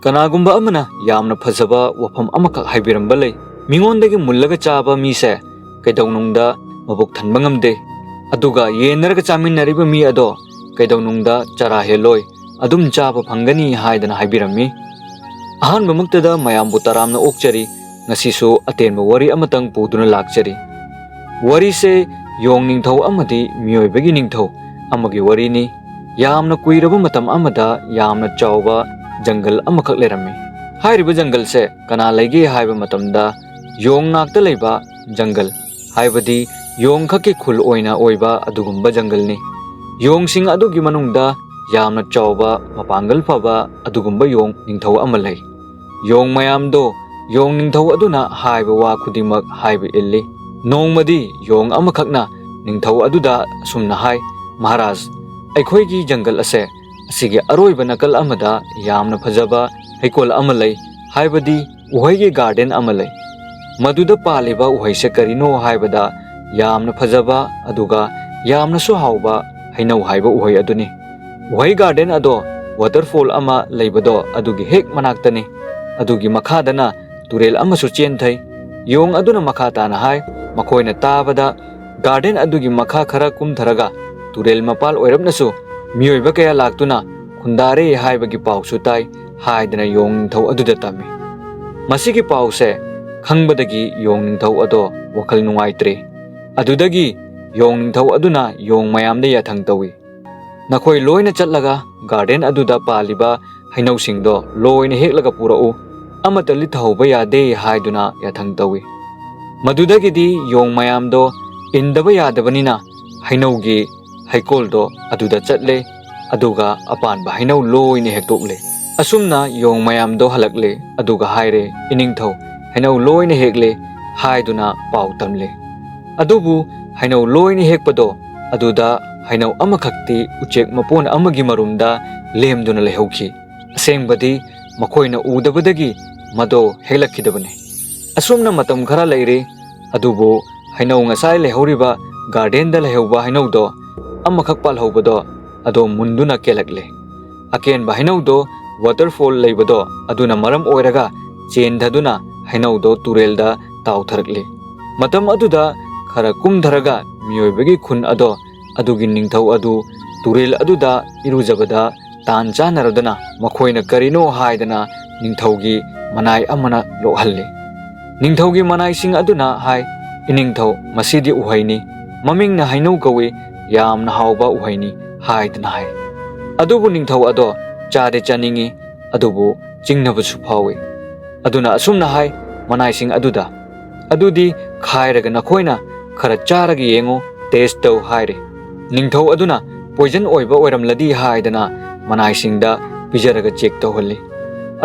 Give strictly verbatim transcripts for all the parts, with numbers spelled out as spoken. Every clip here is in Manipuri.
ꯀꯅꯥꯒꯨꯝꯕ ꯑꯃꯅ ꯌꯥꯝꯅ ꯐꯖꯕ ꯋꯥꯐꯝ ꯑꯃꯈꯛ ꯍꯥꯏꯕꯤꯔꯝꯕ ꯂꯩ, "ꯃꯤꯉꯣꯟꯗꯒꯤ ꯃꯨꯜꯂꯒ ꯆꯥꯕ ꯃꯤꯁꯦ ꯀꯩꯗꯧꯅꯨꯡꯗ ꯃꯕꯨꯛ ꯊꯟꯕ ꯉꯝꯗꯦ, ꯑꯗꯨꯒ ꯌꯦꯟꯅꯔꯒ ꯆꯥꯃꯤꯟꯅꯔꯤꯕ ꯃꯤ ꯑꯗꯣ ꯀꯩꯗꯧꯅꯨꯡꯗ ꯆꯔꯥ ꯍꯦꯜꯂꯣꯏ, ꯑꯗꯨꯝ ꯆꯥꯕ ꯐꯪꯒꯅꯤ" ꯍꯥꯏꯗꯅ ꯍꯥꯏꯕꯤꯔꯝꯃꯤ꯫ ꯑꯍꯥꯟꯕꯃꯛꯇꯗ ꯃꯌꯥꯝꯕꯨ ꯇꯔꯥꯝꯅ ꯑꯣꯛꯆꯔꯤ꯫ ꯉꯁꯤꯁꯨ ꯑꯇꯦꯟꯕ ꯋꯥꯔꯤ ꯑꯃꯇꯪ ꯄꯨꯗꯨꯅ ꯂꯥꯛꯆꯔꯤ꯫ ꯋꯥꯔꯤꯁꯦ ꯌꯣꯡ ꯅꯤꯡꯊꯧ ꯑꯃꯗꯤ ꯃꯤꯑꯣꯏꯕꯒꯤ ꯅꯤꯡꯊꯧ ꯑꯃꯒꯤ ꯋꯥꯔꯤꯅꯤ꯫ ꯌꯥꯝꯅ ꯀꯨꯏꯔꯕ ꯃꯇꯝ ꯑꯃꯗ ꯌꯥꯝꯅ ꯆꯥꯎꯕ ꯖꯪꯒꯜ ꯑꯃꯈꯛ ꯂꯩꯔꯝꯃꯤ꯫ ꯍꯥꯏꯔꯤꯕ ꯖꯪꯒꯜꯁꯦ ꯀꯅꯥ ꯂꯩꯒꯦ ꯍꯥꯏꯕ ꯃꯇꯝꯗ, ꯌꯣꯡ ꯉꯥꯛꯇ ꯂꯩꯕ ꯖꯪꯒꯜ, ꯍꯥꯏꯕꯗꯤ ꯌꯣꯡꯈꯛꯀꯤ ꯈꯨꯜ ꯑꯣꯏꯅ ꯑꯣꯏꯕ ꯑꯗꯨꯒꯨꯝꯕ ꯖꯪꯒꯜꯅꯤ꯫ ꯌꯣꯡꯁꯤꯡ ꯑꯗꯨꯒꯤ ꯃꯅꯨꯡꯗ ꯌꯥꯝꯅ ꯆꯥꯎꯕ, ꯃꯄꯥꯡꯒꯜ ꯐꯕ ꯑꯗꯨꯒꯨꯝꯕ ꯌꯣꯡ ꯅꯤꯡꯊꯧ ꯑꯃ ꯂꯩ꯫ ꯌꯣꯡ ꯃꯌꯥꯝꯗꯣ ꯌꯣꯡ ꯅꯤꯡꯊꯧ ꯑꯗꯨꯅ ꯍꯥꯏꯕ ꯋꯥ ꯈꯨꯗꯤꯡꯃꯛ ꯍꯥꯏꯕ ꯏꯜꯂꯤ꯫ ꯅꯣꯡꯃꯗꯤ ꯌꯣꯡ ꯑꯃꯈꯛꯅ ꯅꯤꯡꯊꯧ ꯑꯗꯨꯗ ꯑꯁꯨꯝꯅ ꯍꯥꯏ, "ꯃꯍꯥꯔꯥꯖ, ꯑꯩꯈꯣꯏꯒꯤ ꯖꯪꯒꯜ ꯑꯁꯦ, ꯑꯁꯤꯒꯤ ꯑꯔꯣꯏꯕ ꯅꯥꯀꯜ ꯑꯃꯗ ꯌꯥꯝꯅ ꯐꯖꯕ ꯍꯩꯀꯣꯜ ꯑꯃ ꯂꯩ, ꯍꯥꯏꯕꯗꯤ ꯎꯍꯩꯒꯤ ꯒꯥꯔꯗꯦꯟ ꯑꯃ ꯂꯩ꯫ ꯃꯗꯨꯗ ꯄꯥꯜꯂꯤꯕ ꯎꯍꯩꯁꯦ ꯀꯔꯤꯅꯣ ꯍꯥꯏꯕꯗ, ꯌꯥꯝꯅ ꯐꯖꯕ ꯑꯗꯨꯒ ꯌꯥꯝꯅꯁꯨ ꯍꯥꯎꯕ ꯍꯩꯅꯧ ꯍꯥꯏꯕ ꯎꯍꯩ ꯑꯗꯨꯅꯤ꯫ ꯎꯍꯩ ꯒꯥꯔꯗꯦꯟ ꯑꯗꯣ ꯋꯥꯇꯔꯐꯣꯜ ꯑꯃ ꯂꯩꯕꯗꯣ ꯑꯗꯨꯒꯤ ꯍꯦꯛ ꯃꯅꯥꯛꯇꯅꯤ꯫ ꯑꯗꯨꯒꯤ ꯃꯈꯥꯗꯅ ꯇꯨꯔꯦꯜ ꯑꯃꯁꯨ ꯆꯦꯟꯊꯩ꯫" ꯌꯣꯡ ꯑꯗꯨꯅ ꯃꯈꯥ ꯇꯥꯅ ꯍꯥꯏ, ꯃꯈꯣꯏꯅ ꯇꯥꯕꯗ, "ꯒꯥꯔꯗꯦꯟ ꯑꯗꯨꯒꯤ ꯃꯈꯥ ꯈꯔ ꯀꯨꯝꯊꯔꯒ ꯇꯨꯔꯦꯜ ꯃꯄꯥꯜ ꯑꯣꯏꯔꯞꯅꯁꯨ ꯃꯤꯑꯣꯏꯕ ꯀꯌꯥ ꯂꯥꯛꯇꯨꯅ ꯈꯨꯟꯗꯥꯔꯦ ꯍꯥꯏꯕꯒꯤ ꯄꯥꯎꯁꯨ ꯇꯥꯏ" ꯍꯥꯏꯗꯅ ꯌꯣꯡ ꯅꯤꯡꯊꯧ ꯑꯗꯨꯗ ꯇꯝꯃꯤ꯫ ꯃꯁꯤꯒꯤ ꯄꯥꯎꯁꯦ ꯈꯪꯕꯗꯒꯤ ꯌꯣꯡ ꯅꯤꯡꯊꯧ ꯑꯗꯣ ꯋꯥꯈꯜ ꯅꯨꯡꯉꯥꯏꯇ꯭ꯔꯦ꯫ ꯑꯗꯨꯗꯒꯤ ꯌꯣꯡ ꯅꯤꯡꯊꯧ ꯑꯗꯨꯅ ꯌꯣꯡ ꯃꯌꯥꯝꯗ ꯌꯥꯊꯪ ꯇꯧꯏ, "ꯅꯈꯣꯏ ꯂꯣꯏꯅ ꯆꯠꯂꯒ ꯒꯥꯔꯗꯦꯟ ꯑꯗꯨꯗ ꯄꯥꯜꯂꯤꯕ ꯍꯩꯅꯧꯁꯤꯡꯗꯣ ꯂꯣꯏꯅ ꯍꯦꯛꯂꯒ ꯄꯨꯔꯛꯎ, ꯑꯃꯠꯇ ꯂꯤꯠꯊꯍꯧꯕ ꯌꯥꯗꯦ" ꯍꯥꯏꯗꯨꯅ ꯌꯥꯊꯪ ꯇꯧꯏ꯫ ꯃꯗꯨꯗꯒꯤꯗꯤ ꯌꯣꯡ ꯃꯌꯥꯝꯗꯣ ꯏꯟꯗꯕ ꯌꯥꯗꯕꯅꯤꯅ ꯍꯩꯅꯧꯒꯤ ꯍꯩꯀꯣꯜꯗꯣ ꯑꯗꯨꯗ ꯆꯠꯂꯦ, ꯑꯗꯨꯒ ꯑꯄꯥꯟꯕ ꯍꯩꯅꯧ ꯂꯣꯏꯅ ꯍꯦꯛꯇꯣꯛꯂꯦ꯫ ꯑꯁꯨꯝꯅ ꯌꯣꯡ ꯃꯌꯥꯝꯗꯣ ꯍꯜꯂꯛꯂꯦ, ꯑꯗꯨꯒ ꯍꯥꯏꯔꯦ, "ꯏꯅꯤꯡꯊꯧ, ꯍꯩꯅꯧ ꯂꯣꯏꯅ ꯍꯦꯛꯂꯦ" ꯍꯥꯏꯗꯨꯅ ꯄꯥꯎ ꯇꯝꯂꯦ꯫ ꯑꯗꯨꯕꯨ ꯍꯩꯅꯧ ꯂꯣꯏꯅ ꯍꯦꯛꯄꯗꯣ ꯑꯗꯨꯗ ꯍꯩꯅꯧ ꯑꯃꯈꯛꯇꯤ ꯎꯆꯦꯛ ꯃꯄꯣꯟ ꯑꯃꯒꯤ ꯃꯔꯨꯝꯗ ꯂꯦꯝꯗꯨꯅ ꯂꯩꯍꯧꯈꯤ꯫ ꯑꯁꯦꯡꯕꯗꯤ ꯃꯈꯣꯏꯅ ꯎꯗꯕꯗꯒꯤ ꯃꯗꯣ ꯍꯦꯛꯂꯛꯈꯤꯗꯕꯅꯤ꯫ ꯑꯁꯨꯝꯅ ꯃꯇꯝ ꯈꯔ ꯂꯩꯔꯦ꯫ ꯑꯗꯨꯕꯨ ꯍꯩꯅꯧ ꯉꯁꯥꯏ ꯂꯩꯍꯧꯔꯤꯕ ꯒꯥꯔꯗꯦꯟꯗ ꯂꯩꯍꯧꯕ ꯍꯩꯅꯧꯗꯣ, ꯑꯃꯈꯛ ꯄꯥꯜꯍꯧꯕꯗꯣ, ꯑꯗꯣ ꯃꯨꯟꯗꯨꯅ ꯀꯦꯜꯂꯛꯂꯦ꯫ ꯑꯀꯦꯟꯕ ꯍꯩꯅꯧꯗꯣ waterfall ꯂꯩꯕꯗꯣ ꯑꯗꯨꯅ ꯃꯔꯝ ꯑꯣꯏꯔꯒ ꯆꯦꯟꯊꯗꯨꯅ ꯍꯩꯅꯧꯗꯣ ꯇꯨꯔꯦꯜꯗ ꯇꯥꯎꯊꯔꯛꯂꯤ꯫ ꯃꯇꯝ ꯑꯗꯨꯗ ꯈꯔ ꯀꯨꯝꯊꯔꯒ ꯃꯤꯑꯣꯏꯕꯒꯤ ꯈꯨꯟ ꯑꯗꯣ ꯑꯗꯨꯒꯤ ꯅꯤꯡꯊꯧ ꯑꯗꯨ ꯇꯨꯔꯦꯜ ꯑꯗꯨꯗ ꯏꯔꯨꯖꯕꯗ ꯇꯥꯟ ꯆꯥꯅꯔꯗꯨꯅ ꯃꯈꯣꯏꯅ ꯀꯔꯤꯅꯣ ꯍꯥꯏꯗꯅ ꯅꯤꯡꯊꯧꯒꯤ ꯃꯅꯥꯏ ꯑꯃꯅ ꯂꯣꯛꯍꯜꯂꯤ꯫ ꯅꯤꯡꯊꯧꯒꯤ ꯃꯅꯥꯏꯁꯤꯡ ꯑꯗꯨꯅ ꯍꯥꯏ, "ꯏꯅꯤꯡꯊꯧ, ꯃꯁꯤꯗꯤ ꯎꯍꯩꯅꯤ, ꯃꯃꯤꯡꯅ ꯍꯩꯅꯧ ꯀꯧꯏ, ꯌꯥꯝꯅ ꯍꯥꯎꯕ ꯎꯍꯩꯅꯤ" ꯍꯥꯏꯗꯅ ꯍꯥꯏ꯫ ꯑꯗꯨꯕꯨ ꯅꯤꯡꯊꯧ ꯑꯗꯣ ꯆꯥꯗꯤ ꯆꯥꯅꯤꯡꯏ, ꯑꯗꯨꯕꯨ ꯆꯤꯡꯅꯕꯁꯨ ꯐꯥꯎꯏ꯫ ꯑꯗꯨꯅ ꯑꯁꯨꯝꯅ ꯍꯥꯏ ꯃꯅꯥꯏꯁꯤꯡ ꯑꯗꯨꯗ, "ꯑꯗꯨꯗꯤ ꯈꯥꯏꯔꯒ ꯅꯈꯣꯏꯅ ꯈꯔ ꯆꯥꯔꯒ ꯌꯦꯡꯉꯨ, taste ꯇꯧ" ꯍꯥꯏꯔꯦ꯫ ꯅꯤꯡꯊꯧ ꯑꯗꯨꯅ poison ꯑꯣꯏꯕ ꯑꯣꯏꯔꯝꯂꯗꯤ ꯍꯥꯏꯗꯅ ꯃꯅꯥꯏꯁꯤꯡꯗ ꯄꯤꯖꯔꯒ check ꯇꯧꯍꯜꯂꯤ꯫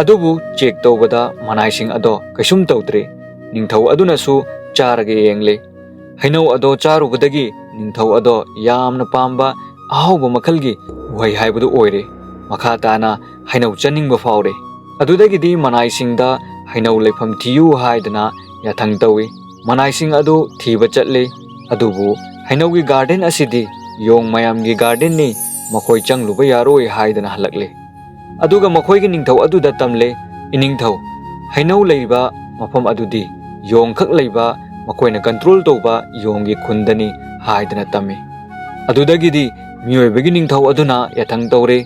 ꯑꯗꯨꯕꯨ check ꯇꯧꯕꯗ ꯃꯅꯥꯏꯁꯤꯡ ꯑꯗꯣ ꯀꯩꯁꯨꯝ ꯇꯧꯗ꯭ꯔꯦ꯫ ꯅꯤꯡꯊꯧ ꯑꯗꯨꯅꯁꯨ ꯆꯥꯔꯒ ꯌꯦꯡꯂꯦ꯫ ꯍꯩꯅꯧ ꯑꯗꯣ ꯆꯥꯔꯨꯕꯗꯒꯤ ꯅꯤꯡꯊꯧ ꯑꯗꯣ ꯌꯥꯝꯅ ꯄꯥꯝꯕ ꯑꯍꯥꯎꯕ ꯃꯈꯜꯒꯤ ꯎꯍꯩ ꯍꯥꯏꯕꯗꯨ ꯑꯣꯏꯔꯦ꯫ ꯃꯈꯥ ꯇꯥꯅ ꯍꯩꯅꯧ ꯆꯥꯅꯤꯡꯕ ꯐꯥꯎꯔꯦ꯫ ꯑꯗꯨꯗꯒꯤꯗꯤ ꯃꯅꯥꯏꯁꯤꯡꯗ ꯍꯩꯅꯧ ꯂꯩꯐꯝ ꯊꯤꯌꯨ ꯍꯥꯏꯗꯅ ꯌꯥꯊꯪ ꯇꯧꯏ꯫ ꯃꯅꯥꯏꯁꯤꯡ ꯑꯗꯨ ꯊꯤꯕ ꯆꯠꯂꯤ꯫ ꯑꯗꯨꯕꯨ ꯍꯩꯅꯧꯒꯤ garden ꯑꯁꯤꯗꯤ ꯌꯣꯡ ꯃꯌꯥꯝꯒꯤ gardenꯅꯤ, ꯃꯈꯣꯏ ꯆꯪꯂꯨꯕ ꯌꯥꯔꯣꯏ ꯍꯥꯏꯗꯅ ꯍꯜꯂꯛꯂꯦ꯫ ꯑꯗꯨꯒ ꯃꯈꯣꯏꯒꯤ ꯅꯤꯡꯊꯧ ꯑꯗꯨꯗ ꯇꯝꯂꯦ, "ꯏꯅꯤꯡꯊꯧ, ꯍꯩꯅꯧ ꯂꯩꯔꯤꯕ ꯃꯐꯝ ꯑꯗꯨꯗꯤ ꯌꯣꯡꯈꯛ ꯂꯩꯕ, ꯃꯈꯣꯏꯅ control ꯇꯧꯕ ꯌꯣꯡꯒꯤ ꯈꯨꯟꯗꯅꯤ" ꯍꯥꯏꯗꯅ ꯇꯝꯃꯤ꯫ ꯑꯗꯨꯗꯒꯤꯗꯤ ꯃꯤꯑꯣꯏꯕꯒꯤ ꯅꯤꯡꯊꯧ ꯑꯗꯨꯅ ꯌꯥꯊꯪ ꯇꯧꯔꯦ,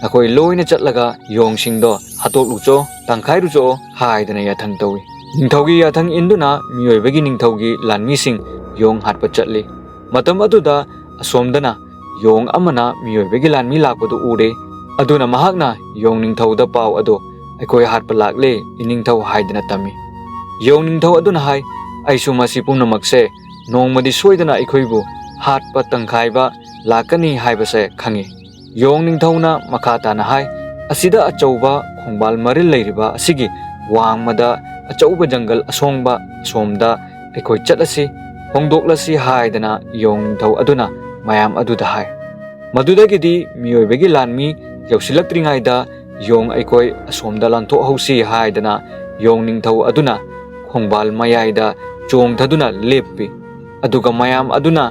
"ꯅꯈꯣꯏ ꯂꯣꯏꯅ ꯆꯠꯂꯒ ꯌꯣꯡꯁꯤꯡꯗꯣ ꯍꯥꯠꯇꯣꯛꯂꯨꯆꯣ, ꯇꯪꯈꯥꯏꯔꯨꯆꯣ" ꯍꯥꯏꯗꯅ ꯌꯥꯊꯪ ꯇꯧꯏ꯫ ꯅꯤꯡꯊꯧꯒꯤ ꯌꯥꯊꯪ ꯏꯟꯗꯨꯅ ꯃꯤꯑꯣꯏꯕꯒꯤ ꯅꯤꯡꯊꯧꯒꯤ ꯂꯥꯟꯃꯤꯁꯤꯡ ꯌꯣꯡ ꯍꯥꯠꯄ ꯆꯠꯂꯤ꯫ ꯃꯇꯝ ꯑꯗꯨꯗ ꯑꯁꯣꯝꯗꯅ ꯌꯣꯡ ꯑꯃꯅ ꯃꯤꯑꯣꯏꯕꯒꯤ ꯂꯥꯟꯃꯤ ꯂꯥꯛꯄꯗꯨ ꯎꯔꯦ꯫ ꯑꯗꯨꯅ ꯃꯍꯥꯛꯅ ꯌꯣꯡ ꯅꯤꯡꯊꯧꯗ ꯄꯥꯎ ꯑꯗꯨ, "ꯑꯩꯈꯣꯏ ꯍꯥꯠꯄ ꯂꯥꯛꯂꯦ, ꯏꯅꯤꯡꯊꯧ" ꯍꯥꯏꯗꯅ ꯇꯝꯃꯤ꯫ ꯌꯣꯡ ꯅꯤꯡꯊꯧ ꯑꯗꯨꯅ ꯍꯥꯏ, "ꯑꯩꯁꯨ ꯃꯁꯤ ꯄꯨꯝꯅꯃꯛꯁꯦ ꯅꯣꯡꯃꯗꯤ ꯁꯣꯏꯗꯅ ꯑꯩꯈꯣꯏꯕꯨ ꯍꯥꯠꯄ ꯇꯪꯈꯥꯏꯕ ꯂꯥꯛꯀꯅꯤ ꯍꯥꯏꯕꯁꯦ ꯈꯪꯏ"꯫ ꯌꯣꯡ ꯅꯤꯡꯊꯧꯅ ꯃꯈꯥ ꯇꯥꯅ ꯍꯥꯏ, "ꯑꯁꯤꯗ ꯑꯆꯧꯕ ꯈꯣꯡꯕꯥꯜ ꯃꯔꯤꯜ ꯂꯩꯔꯤꯕ ꯑꯁꯤꯒꯤ ꯋꯥꯡꯃꯗ ꯑꯆꯧꯕ ꯖꯪꯒꯜ ꯑꯁꯣꯡꯕ ꯑꯁꯣꯝꯗ ꯑꯩꯈꯣꯏ ꯆꯠꯂꯁꯤ, ꯍꯣꯡꯗꯣꯛꯂꯁꯤ" ꯍꯥꯏꯗꯅ ꯌꯣꯡ ꯅꯤꯡꯊꯧ ꯑꯗꯨꯅ ꯃꯌꯥꯝ ꯑꯗꯨꯗ ꯍꯥꯏ꯫ ꯃꯗꯨꯗꯒꯤꯗꯤ ꯃꯤꯑꯣꯏꯕꯒꯤ ꯂꯥꯟꯃꯤ ꯌꯧꯁꯤꯜꯂꯛꯇ꯭ꯔꯤꯉꯩꯗ ꯌꯣꯡ ꯑꯩꯈꯣꯏ ꯑꯁꯣꯝꯗ ꯂꯥꯟꯊꯣꯛꯍꯧꯁꯤ ꯍꯥꯏꯗꯅ ꯌꯣꯡ ꯅꯤꯡꯊꯧ ꯑꯗꯨꯅ ꯈꯣꯡꯕꯥꯜ ꯃꯌꯥꯏꯗ ꯆꯣꯡꯊꯗꯨꯅ ꯂꯦꯞꯄꯤ꯫ ꯑꯗꯨꯒ ꯃꯌꯥꯝ ꯑꯗꯨꯅ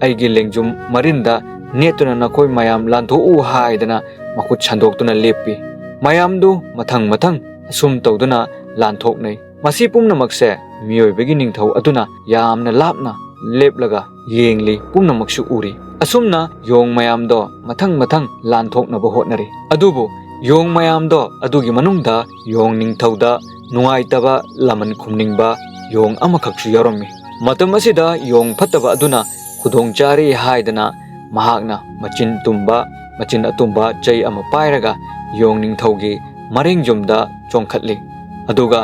ꯑꯩꯒꯤ ꯂꯦꯡꯖꯨꯝ ꯃꯔꯤꯟꯗ ꯅꯦꯠꯇꯨꯅ ꯅꯈꯣꯏ ꯃꯌꯥꯝ ꯂꯥꯟꯊꯣꯛꯎ ꯍꯥꯏꯗꯅ ꯃꯈꯨꯠ ꯁꯟꯗꯣꯛꯇꯨꯅ ꯂꯦꯞꯄꯤ꯫ ꯃꯌꯥꯝꯗꯨ ꯃꯊꯪ ꯃꯊꯪ ꯑꯁꯨꯝ ꯇꯧꯗꯨꯅ ꯂꯥꯟꯊꯣꯛꯅꯩ꯫ ꯃꯁꯤ ꯄꯨꯝꯅꯃꯛꯁꯦ ꯃꯤꯑꯣꯏꯕꯒꯤ ꯅꯤꯡꯊꯧ ꯑꯗꯨꯅ ꯌꯥꯝꯅ ꯂꯥꯞꯅ ꯂꯦꯞꯂꯒ ꯌꯦꯡꯂꯤ, ꯄꯨꯝꯅꯃꯛꯁꯨ ꯎꯔꯤ꯫ ꯑꯁꯨꯝꯅ ꯌꯣꯡ ꯃꯌꯥꯝꯗꯣ ꯃꯊꯪ ꯃꯊꯪ ꯂꯥꯟꯊꯣꯛꯅꯕ ꯍꯣꯠꯅꯔꯤ꯫ ꯑꯗꯨꯕꯨ ꯌꯣꯡ ꯃꯌꯥꯝꯗꯣ ꯑꯗꯨꯒꯤ ꯃꯅꯨꯡꯗ ꯌꯣꯡ ꯅꯤꯡꯊꯧꯗ ꯅꯨꯡꯉꯥꯏꯇꯕ ꯂꯃꯟ ꯈꯨꯝꯅꯤꯡꯕ ꯌꯣꯡ ꯑꯃꯈꯛꯁꯨ ꯌꯥꯎꯔꯝꯃꯤ꯫ ꯃꯇꯝ ꯑꯁꯤꯗ ꯌꯣꯡ ꯐꯠꯇꯕ ꯑꯗꯨꯅ ꯈꯨꯗꯣꯡ ꯆꯥꯔꯦ ꯍꯥꯏꯗꯅ ꯃꯍꯥꯛꯅ ꯃꯆꯤꯟ ꯇꯨꯝꯕ, ꯃꯆꯤꯟ ꯑꯇꯨꯝꯕ ꯆꯩ ꯑꯃ ꯄꯥꯏꯔꯒ ꯌꯣꯡ ꯅꯤꯡꯊꯧꯒꯤ ꯃꯔꯦꯡ ꯌꯨꯝꯗ ꯆꯣꯡꯈꯠꯂꯤ꯫ ꯑꯗꯨꯒ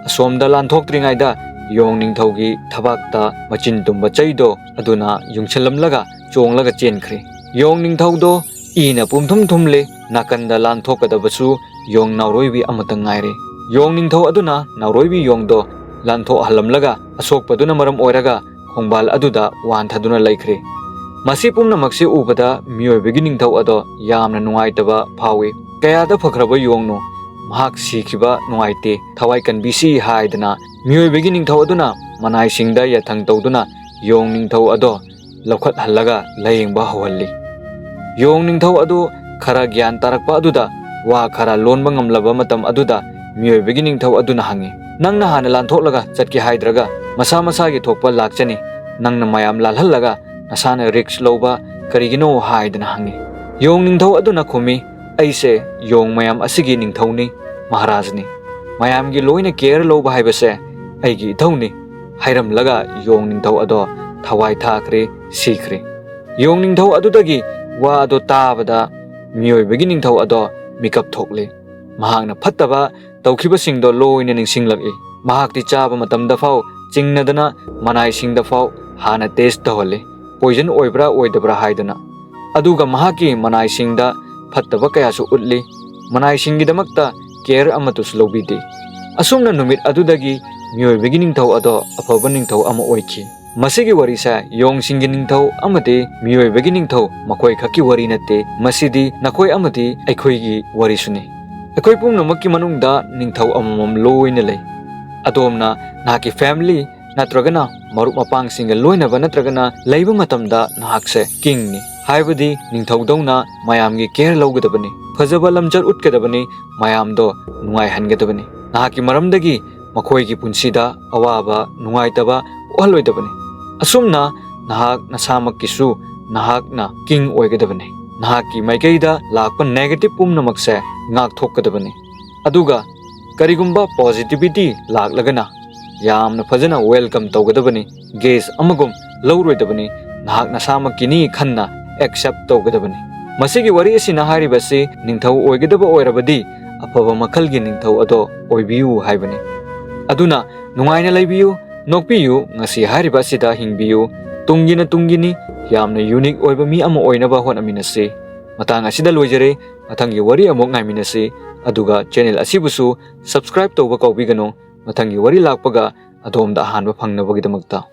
ꯑꯁꯣꯝꯗ ꯂꯥꯟꯊꯣꯛꯇ꯭ꯔꯤꯉꯩꯗ ꯌꯣꯡ ꯅꯤꯡꯊꯧꯒꯤ ꯊꯕꯥꯛꯇ ꯃꯆꯤꯟ ꯇꯨꯝꯕ ꯆꯩꯗꯣ ꯑꯗꯨꯅ ꯌꯨꯡꯁꯤꯜꯂꯝꯂꯒ ꯆꯣꯡꯂꯒ ꯆꯦꯟꯈ꯭ꯔꯦ꯫ ꯌꯣꯡ ꯅꯤꯡꯊꯧꯗꯣ ꯏꯅ ꯄꯨꯝꯊꯨꯝ ꯊꯨꯝꯂꯦ꯫ ꯅꯥꯀꯟꯗ ꯂꯥꯟꯊꯣꯛꯀꯗꯕꯁꯨ ꯌꯣꯡ ꯅꯥꯎꯔꯣꯏꯕꯤ ꯑꯃꯇ ꯉꯥꯏꯔꯦ꯫ ꯌꯣꯡ ꯅꯤꯡꯊꯧ ꯑꯗꯨꯅ ꯅꯥꯎꯔꯣꯏꯕꯤ ꯌꯣꯡꯗꯣ ꯂꯥꯟꯊꯣꯛꯍꯜꯂꯝꯂꯒ ꯑꯁꯣꯛꯄꯗꯨꯅ ꯃꯔꯝ ꯑꯣꯏꯔꯒ ꯈꯣꯡꯕꯥꯜ ꯑꯗꯨꯗ ꯋꯥꯟꯊꯗꯨꯅ ꯂꯩꯈ꯭ꯔꯦ꯫ ꯃꯁꯤ ꯄꯨꯝꯅꯃꯛꯁꯤ ꯎꯕꯗ ꯃꯤꯑꯣꯏꯕꯒꯤ ꯅꯤꯡꯊꯧ ꯑꯗꯣ ꯌꯥꯝꯅ ꯅꯨꯡꯉꯥꯏꯇꯕ ꯐꯥꯎꯏ꯫ ꯀꯌꯥꯗ ꯐꯈ꯭ꯔꯕ ꯌꯣꯡꯅꯣ, ꯃꯍꯥꯛ ꯁꯤꯈꯤꯕ ꯅꯨꯡꯉꯥꯏꯇꯦ, ꯊꯋꯥꯏ ꯀꯟꯕꯤꯁꯤ ꯍꯥꯏꯗꯅ ꯃꯤꯑꯣꯏꯕꯒꯤ ꯅꯤꯡꯊꯧ ꯑꯗꯨꯅ ꯃꯅꯥꯏꯁꯤꯡꯗ ꯌꯥꯊꯪ ꯇꯧꯗꯨꯅ ꯌꯣꯡ ꯅꯤꯡꯊꯧ ꯑꯗꯣ ꯂꯧꯈꯠꯍꯜꯂꯒ ꯂꯥꯌꯦꯡꯕ ꯍꯧꯍꯜꯂꯤ꯫ ꯌꯣꯡ ꯅꯤꯡꯊꯧ ꯑꯗꯨ ꯈꯔ ꯒ꯭ꯌꯥꯟ ꯇꯥꯔꯛꯄ ꯑꯗꯨꯗ ꯋꯥ ꯈꯔ ꯂꯣꯟꯕ ꯉꯝꯂꯕ ꯃꯇꯝ ꯑꯗꯨꯗ ꯃꯤꯑꯣꯏꯕꯒꯤ ꯅꯤꯡꯊꯧ ꯑꯗꯨꯅ ꯍꯪꯉꯤ, "ꯅꯪꯅ ꯍꯥꯟꯅ ꯂꯥꯟꯊꯣꯛꯂꯒ ꯆꯠꯀꯦ ꯍꯥꯏꯗ꯭ꯔꯒ ꯃꯁꯥ ꯃꯁꯥꯒꯤ ꯊꯣꯛꯄ ꯂꯥꯛꯆꯅꯤ꯫ ꯅꯪꯅ ꯃꯌꯥꯝ ꯂꯥꯜꯍꯜꯂꯒ ꯅꯁꯥꯅ ꯔꯤꯛꯁ ꯂꯧꯕ ꯀꯔꯤꯒꯤꯅꯣ?" ꯍꯥꯏꯗꯅ ꯍꯪꯉꯤ꯫ ꯌꯣꯡ ꯅꯤꯡꯊꯧ ꯑꯗꯨꯅ ꯈꯨꯝꯃꯤ, "ꯑꯩꯁꯦ ꯌꯣꯡ ꯃꯌꯥꯝ ꯑꯁꯤꯒꯤ ꯅꯤꯡꯊꯧꯅꯤ, ꯃꯍꯥꯔꯥꯖꯅꯤ꯫ ꯃꯌꯥꯝꯒꯤ ꯂꯣꯏꯅ ꯀꯦꯌꯔ ꯂꯧꯕ ꯍꯥꯏꯕꯁꯦ ꯑꯩꯒꯤ ꯏꯊꯧꯅꯤ" ꯍꯥꯏꯔꯝꯂꯒ ꯌꯣꯡ ꯅꯤꯡꯊꯧ ꯑꯗꯣ ꯊꯋꯥꯏ ꯊꯥꯈ꯭ꯔꯦ, ꯁꯤꯈ꯭ꯔꯦ꯫ ꯌꯣꯡ ꯅꯤꯡꯊꯧ ꯑꯗꯨꯗꯒꯤ ꯋꯥ ꯑꯗꯣ ꯇꯥꯕꯗ ꯃꯤꯑꯣꯏꯕꯒꯤ ꯅꯤꯡꯊꯧ ꯑꯗꯣ ꯃꯤꯀꯞ ꯊꯣꯛꯂꯦ꯫ ꯃꯍꯥꯛꯅ ꯐꯠꯇꯕ ꯇꯧꯈꯤꯕꯁꯤꯡꯗꯣ ꯂꯣꯏꯅ ꯅꯤꯡꯁꯤꯡꯂꯛꯏ꯫ ꯃꯍꯥꯛꯇꯤ ꯆꯥꯕ ꯃꯇꯝꯗ ꯐꯥꯎ ꯆꯤꯡꯅꯗꯅ ꯃꯅꯥꯏꯁꯤꯡꯗ ꯐꯥꯎ ꯍꯥꯟꯅ ꯇꯦꯁ ꯇꯧꯍꯜꯂꯤ, ꯄꯣꯏꯖꯟ ꯑꯣꯏꯕ꯭ꯔꯥ ꯑꯣꯏꯗꯕ꯭ꯔꯥ ꯍꯥꯏꯗꯨꯅ꯫ ꯑꯗꯨꯒ ꯃꯍꯥꯛꯀꯤ ꯃꯅꯥꯏꯁꯤꯡꯗ ꯐꯠꯇꯕ ꯀꯌꯥꯁꯨ ꯎꯠꯂꯤ꯫ ꯃꯅꯥꯏꯁꯤꯡꯒꯤꯗꯃꯛꯇ ꯀꯦꯌꯔ ꯑꯃꯠꯇꯁꯨ ꯂꯧꯕꯤꯗꯦ꯫ ꯑꯁꯨꯝꯅ ꯅꯨꯃꯤꯠ ꯑꯗꯨꯗꯒꯤ ꯃꯤꯑꯣꯏꯕꯒꯤ ꯅꯤꯡꯊꯧ ꯑꯗꯣ ꯑꯐꯕ ꯅꯤꯡꯊꯧ ꯑꯃ ꯑꯣꯏꯈꯤ꯫ ꯃꯁꯤꯒꯤ ꯋꯥꯔꯤꯁꯦ ꯌꯣꯡꯁꯤꯡꯒꯤ ꯅꯤꯡꯊꯧ ꯑꯃꯗꯤ ꯃꯤꯑꯣꯏꯕꯒꯤ ꯅꯤꯡꯊꯧ ꯃꯈꯣꯏ ꯈꯛꯀꯤ ꯋꯥꯔꯤ ꯅꯠꯇꯦ, ꯃꯁꯤꯗꯤ ꯅꯈꯣꯏ ꯑꯃꯗꯤ ꯑꯩꯈꯣꯏꯒꯤ ꯋꯥꯔꯤꯁꯨꯅꯤ꯫ ꯑꯩꯈꯣꯏ ꯄꯨꯝꯅꯃꯛꯀꯤ ꯃꯅꯨꯡꯗ ꯅꯤꯡꯊꯧ ꯑꯃꯃꯝ ꯂꯣꯏꯅ ꯂꯩ꯫ ꯑꯗꯣꯝꯅ ꯅꯍꯥꯛꯀꯤ ꯐꯦꯃꯤꯂꯤ ꯅꯠꯇ꯭ꯔꯒꯅ ꯃꯔꯨꯞ ꯃꯄꯥꯡꯁꯤꯡꯒ ꯂꯣꯏꯅꯕ ꯅꯠꯇ꯭ꯔꯒꯅ ꯂꯩꯕ ꯃꯇꯝꯗ ꯅꯍꯥꯛꯁꯦ ꯀꯤꯡꯅꯤ, ꯍꯥꯏꯕꯗꯤ ꯅꯤꯡꯊꯧꯗꯧꯅ ꯃꯌꯥꯝꯒꯤ ꯀꯦꯌꯔ ꯂꯧꯒꯗꯕꯅꯤ꯫ ꯐꯖꯕ ꯂꯝꯆꯠ ꯎꯠꯀꯗꯕꯅꯤ, ꯃꯌꯥꯝꯗꯣ ꯅꯨꯡꯉꯥꯏꯍꯟꯒꯗꯕꯅꯤ꯫ ꯅꯍꯥꯛꯀꯤ ꯃꯔꯝꯗꯒꯤ ꯃꯈꯣꯏꯒꯤ ꯄꯨꯟꯁꯤꯗ ꯑꯋꯥꯕ, ꯅꯨꯡꯉꯥꯏꯇꯕ ꯄꯣꯛꯍꯜꯂꯣꯏꯗꯕꯅꯤ꯫ ꯑꯁꯨꯝꯅ ꯅꯍꯥꯛ ꯅꯁꯥꯃꯛꯀꯤꯁꯨ ꯅꯍꯥꯛꯅ king ꯑꯣꯏꯒꯗꯕꯅꯤ꯫ ꯅꯍꯥꯛꯀꯤ ꯃꯥꯏꯀꯩꯗ ꯂꯥꯛꯄ negative ꯄꯨꯝꯅꯃꯛꯁꯦ ꯉꯥꯛꯊꯣꯛꯀꯗꯕꯅꯤ꯫ ꯑꯗꯨꯒ ꯀꯔꯤꯒꯨꯝꯕ positivity ꯂꯥꯛꯂꯒꯅ ꯌꯥꯝꯅ ꯐꯖꯅ welcome ꯇꯧꯒꯗꯕꯅꯤ꯫ Guest ꯑꯃꯒꯨꯝ ꯂꯧꯔꯣꯏꯗꯕꯅꯤ꯫ ꯅꯍꯥꯛ ꯅꯁꯥꯃꯛꯀꯤꯅꯤ ꯈꯟꯅ accept ꯇꯧꯒꯗꯕꯅꯤ꯫ ꯃꯁꯤꯒꯤ ꯋꯥꯔꯤ ꯑꯁꯤꯅ ꯍꯥꯏꯔꯤꯕꯁꯤ ꯅꯤꯡꯊꯧ ꯑꯣꯏꯒꯗꯕ ꯑꯣꯏꯔꯕꯗꯤ ꯑꯐꯕ ꯃꯈꯜꯒꯤ ꯅꯤꯡꯊꯧ ꯑꯗꯣ ꯑꯣꯏꯕꯤꯌꯨ ꯍꯥꯏꯕꯅꯤ꯫ ꯑꯗꯨꯅ ꯅꯨꯡꯉꯥꯏꯅ ꯂꯩꯕꯤꯌꯨ, ꯅꯣꯛꯄꯤꯌꯨ, ꯉꯁꯤ ꯍꯥꯏꯔꯤꯕ ꯑꯁꯤꯗ ꯍꯤꯡꯕꯤꯌꯨ꯫ ꯇꯨꯡꯒꯤꯅ ꯇꯨꯡꯒꯤꯅꯤ꯫ ꯌꯥꯝꯅ unique ꯑꯣꯏꯕ ꯃꯤ ꯑꯃ ꯑꯣꯏꯅꯕ ꯍꯣꯠꯅꯃꯤꯟꯅꯁꯤ꯫ ꯃꯇꯥꯡ ꯑꯁꯤꯗ ꯂꯣꯏꯖꯔꯦ꯫ ꯃꯊꯪꯒꯤ ꯋꯥꯔꯤ ꯑꯃꯨꯛ ꯉꯥꯏꯃꯤꯟꯅꯁꯤ꯫ ꯑꯗꯨꯒ channel ꯑꯁꯤꯕꯨꯁꯨ subscribe ꯇꯧꯕ ꯀꯥꯎꯕꯤꯒꯅꯨ꯫ ꯃꯊꯪꯒꯤ ꯋꯥꯔꯤ ꯂꯥꯛꯄꯒ ꯑꯗꯣꯝꯗ ꯑꯍꯥꯟꯕ ꯐꯪꯅꯕꯒꯤꯗꯃꯛꯇ꯫